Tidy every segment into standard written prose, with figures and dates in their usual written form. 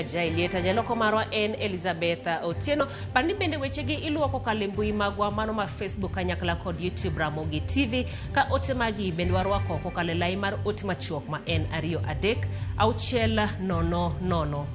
Jailieta jaloko marwa en Elizabeth Otieno. Par ni bende wechegi iluwo kokalo e mbui magwa mano mar Facebook kanyakla kod YouTube Ramogi TV ka ote magi bende warwako kokalo e lai mar ote machuok ma en 23600.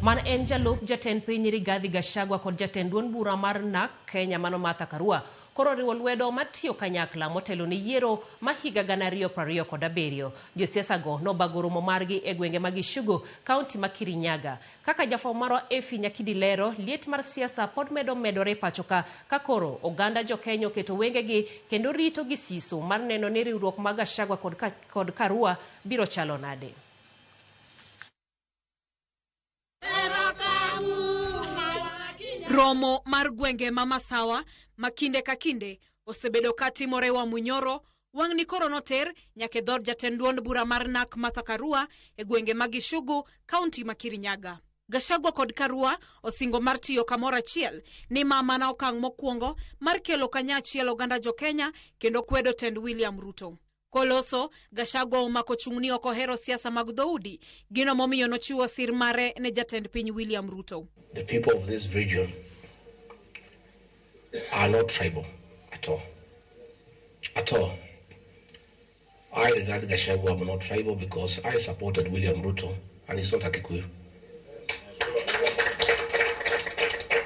Mano en jalup jatend piny Rigathi Gachagua kod jatend duond bura mar NARC Kenya mano Martha Karua koro oriwo lwedo mar tiyo kanyakla motelo ne yiero ma higa 2027. Josiasa go nobago romo margi e gwenge mag Ishugu, kaunti ma Kirinyaga. Kaka jafwambo marwa Effie Nyakidi lero, liet mar siasa pod medo medore pachoka ka koro oganda jo-Kenya oketo wengegi kendo rito gi siso mar neno ni riwruok mag Gachagua kod Karua biro chalo nade. Romo mar gwenge ma Masawa ma kinde ka kinde osebedo ka timore Wamunyoro wang'ni koro noter nyaka e dhood jatend duond bura mar NARC Martha Karua e gwenge mag Gichugu, kaunti ma Kirinyaga. Gachagua kod Karua osingo mar tiyo kamoro achiel ni ma mana okang' mokwongo mar kelo kanyachiel oganda jo-Kenya kendo kwedo tend William Ruto. Koloso, Gachagua omako chung' ni ok ohero siasa mag dhoudi, gino momiyo nochiwo sir mare ne jatend piny William Ruto. The people of this region are not tribal at all. At all. I regard Gachagua I'm not tribal because I supported William Ruto and he's not a Kikuyu.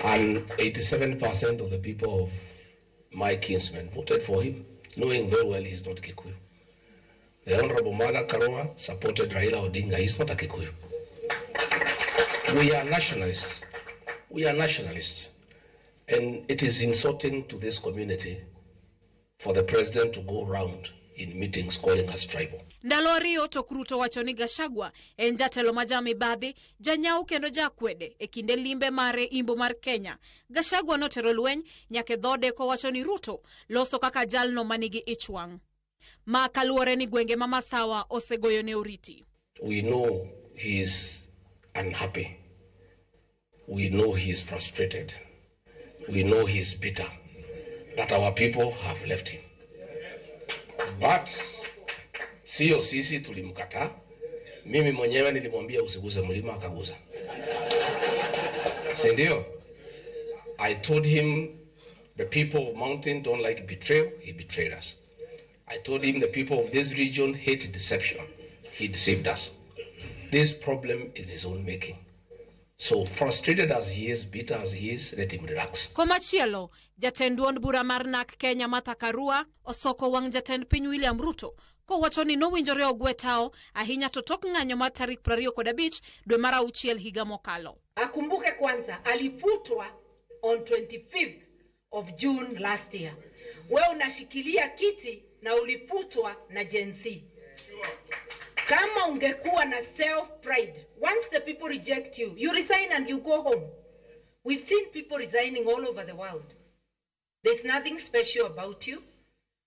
And 87% of the people of my kinsmen voted for him, knowing very well he's not Kikuyu. The Honorable Martha Karua supported Raila Odinga. He's not a Kikuyu. We are nationalists. We are nationalists. And it is insulting to this community for the president to go round in meetings calling us tribal. Ndalo ariyo tok Ruto wacho ni Gachagua en jatelo ma jamibadhi, janyau kendo jakwede e kinde limbe mare imbo mar Kenya. Gachagua notero lweny nyaka e dhode kowacho ni Ruto loso kaka jalno manigi ich wang'. Ma kaluwore ni gwenge ma Masawa osegoyo ne oriti. We know he is unhappy. We know he is frustrated. We know he is bitter that our people have left him. But sio sisi tulimkataa. Mimi mwenyewe nilimwambia usiguze mlima akaguza. Si ndio? I told him the people of mountain don't like betrayal. He betrayed us. I told him the people of this region hate deception. He deceived us. This problem is his own making. So frustrated as he is, bitter as he is, let him relax. Komachielo, jatend duond bura mar NARC Kenya Martha Karua osoko wang' jatend piny William Ruto kowacho ni nowinjore ogwe tao ahinya to tok ng'anyo mar tarik 25 dwe mar auchiel higa mokalo. Akumbuke kwanza alifutwa on 25th of June last year. We unashikilia kiti na ulifutwa na Gen Z. Kama ungekuwa na self pride, once the people reject you, you resign and you go home. We've seen people resigning all over the world. There's nothing special about you.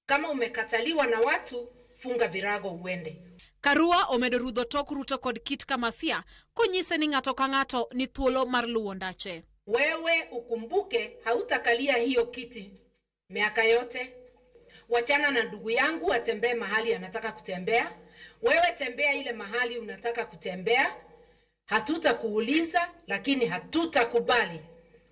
Kama umekataliwa na watu, funga virago uende. Karua omedo rudho tok Ruto kod Kit Kamasia konyise ni ng'ato ka ng'ato ni thuolo mar luwo ndache. Wewe ukumbuke hautakalia hiyo kiti miaka yote. Wachana na ndugu yangu atembee mahali anataka kutembea. Wewe tembea ile mahali unataka kutembea. Hatutakuuliza, lakini hatutakubali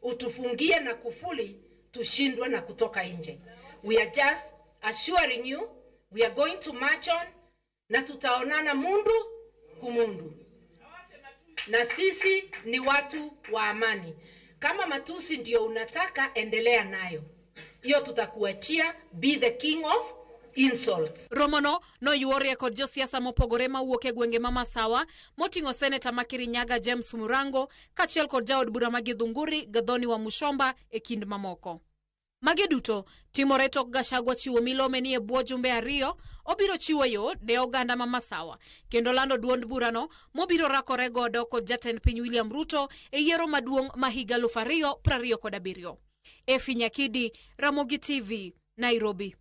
utufungie na kufuli tushindwe na kutoka nje. We are just assuring you we are going to march on, na tutaonana mundu kumundu, na sisi ni watu wa amani. Kama matusi ndio unataka, endelea nayo hiyo, tutakuachia. Be the king of insults. Romono noyuorie kod josiasa mopogore mawuok e gwenge ma Masawa moting'o seneta ma Kirinyaga James Murango kaachiel kod jaod bura ma Githunguri Gathoni wa Muchomba e kind mamoko. Magi duto timore tok Gachagua chiwo milome ni e bwo jumbe ariyo obiro chiwo yo ne oganda ma Masawa kendo lando duond burano mobiro rakore godo kod jatend piny William Ruto e yiero maduong' ma higa 2027. Efi Nyakidi, Ramogi TV, Nairobi.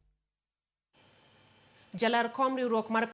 Jalar kom riwruok mar